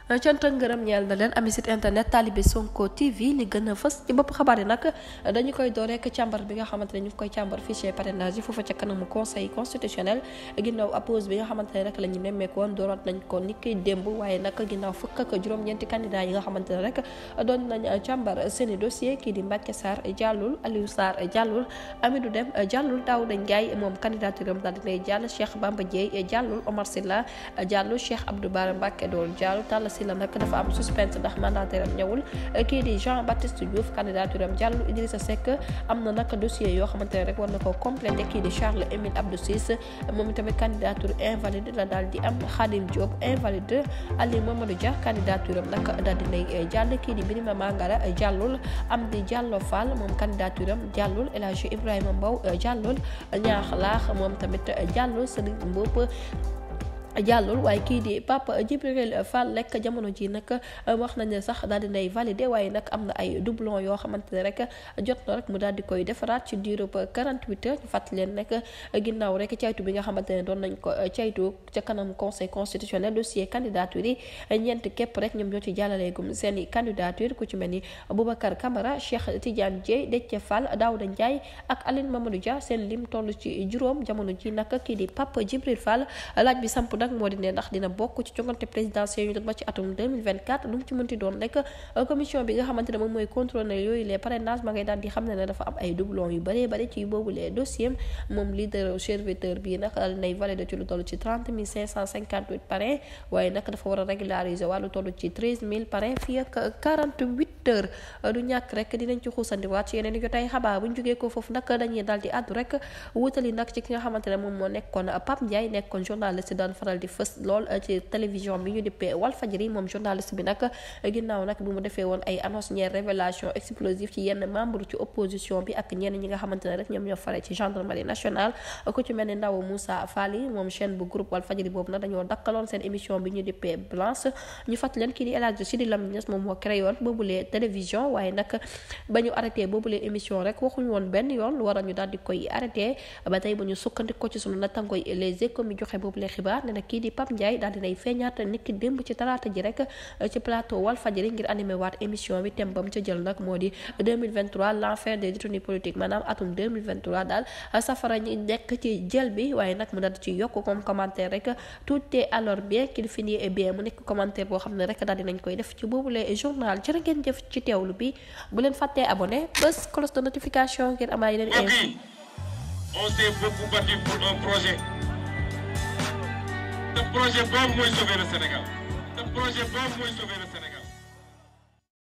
cant ak ngërëm ñeel na leen ami site internet Talibé Sonko TV li gën a fës ci bopp xabaar yi nag dañu koy door rek càmbar bi nga xamante ne ñu ngi koy càmbar fichier parrainage yi foofa ca kanamu conseil constitutionnel ginnaaw appose bi nga xamante ne rek la ñu nemmeekoon dooroon nañ ko ni koy démb waaye nag ginnaaw fukk ak juróom-ñeenti candidat yi nga xamante ne rek doon nañ càmbar seeni dossier kii di Mbacké Sarr jàllul, Aliou Sarr jàllul, Amidou Deme jàllul, Daouda Ndiaye moom candidature am daal dinay jàll, Cheikh Bamba Dièye jàllul, Omar Sylla jàllul, Cheikh Abdou Bara Mbacké doon jàll, si la nag dafa am suspense ndax mandataire am ñëwul, kii di Jean Baptiste Diouf candidature am jàll, Idrissa Seck am na nag dossier yoo xamante ne rek war na ko complété, kii di Charles Émile Abdou Ciss moom tamit candidature invalide la daal di am, Khadim Diop invalide, Ali Mamadou Dia candidature am nag daal di nay jàll, kii di Birima Mangara jàllul, Amdi Diallo Fall moom candidature am jàllul, El Hadji Ibrahima Mbow jàllul, Ñaax Laax moom tamit jàllul, Serigne Mboup jàllul, waaye kii di Pape Djibril Fall lekk jamono ji nag wax nañ ne sax daal di nay validé waaye nag am na ay doublon yoo xamante ne rek jot na rek mu daal di koy defaraat ci diirub 48 heures ñu fàttali leen nag ginnaaw rek caytu bi nga xamante ne doon nañ ko caytu ca kanam conseil constitutionnel dossier candidature yi ñeent képp rek ñoom ñoo ci jàllaleegum seen i candidature ku ci mel ni Boubacar Camara, Cheikh Tidiane Dièye, Déthié Fall, Daouda Ndiaye ak Aline Mamadou Dia seen lim toll ci juróom jamono ji nag kii di Pape Djibril Fall laaj bi samp moo di ne ndax dina bokk ci jongante présidentielle yu doon ba ci atum 2024 lu mu ci mënti doon rek commission bi nga xamante ne moom mooy contrôle yooyu les parrainages ma ngay daal di xam ne dafa am ay doublons yu bëree bëri ci boobu les dossiers moom leader serviteur bii nag daal nay validé ci lu toll ci 30 558 parrains waaye nag dafa war a régulariser wàllu toll ci 13 000 parrains fii ak 48 heures du ñàkk rek dinañ ci xuusandiwaat ci yeneen i jotaay xabaar bu ñu jógee ko foofu nag dañuy daal di àddu rek wutali nag ci ki nga xamante ne moom moo nekkoon Pape Ndiaye nekkoon journaliste daan faral di fës lool ci télévision bi ñu dippee Walfadjri moom journaliste bi nag ginnaaw nag bi mu defee woon ay annonce ñeer révélation explosive ci yenn membre ci opposition bi ak ñenn ñi nga xamante ne rek ñoom ñoo fare ci gendarmerie nationale ku ci mel ni Ndaw Moussa Fall moom chaîne bu groupe Walfadjri boobu nag dañoo dakkaloon seen émission bi ñu dippee Blanche ñu fàttali leen kii di El Hadji Sidi Lamine Niass moom moo créé woon boobulee télévision waaye nag ba ñu arrêté boobulee émission rek waxuñu woon benn yoon lu waral ñu daal di koy arrêté ba tey ba ñu sukkandikoo ci sunu nattangoy Les Échos mi joxe boobulee xibaar ne nag kii di Pape Ndiaye daal dinay feeñaat niki démb ci talaata ji rek ci plateau Walfadjri ngir animé waat émission bi thème bam ca jël nag moo di 2023 l'enfer des détenus politiques maanaam atum 2023 daal safara ñi nekk ci jël bi waaye nag mu daal ci yokk comme commentaire rek tout est alors bien qu'il finit bien mu nekk commentaire boo xam ne rek daal dinañ koy def ci boobule journal jërë ngeen jëf ci teewlu bi bu leen fàttee abonné bés cloche de notification ngir amaat yeneen info. On s'est beaucoup battu pour un projet. Ce projet boobu mooy sauver le Sénégal. Ce projet boobu mooy sauver le Sénégal.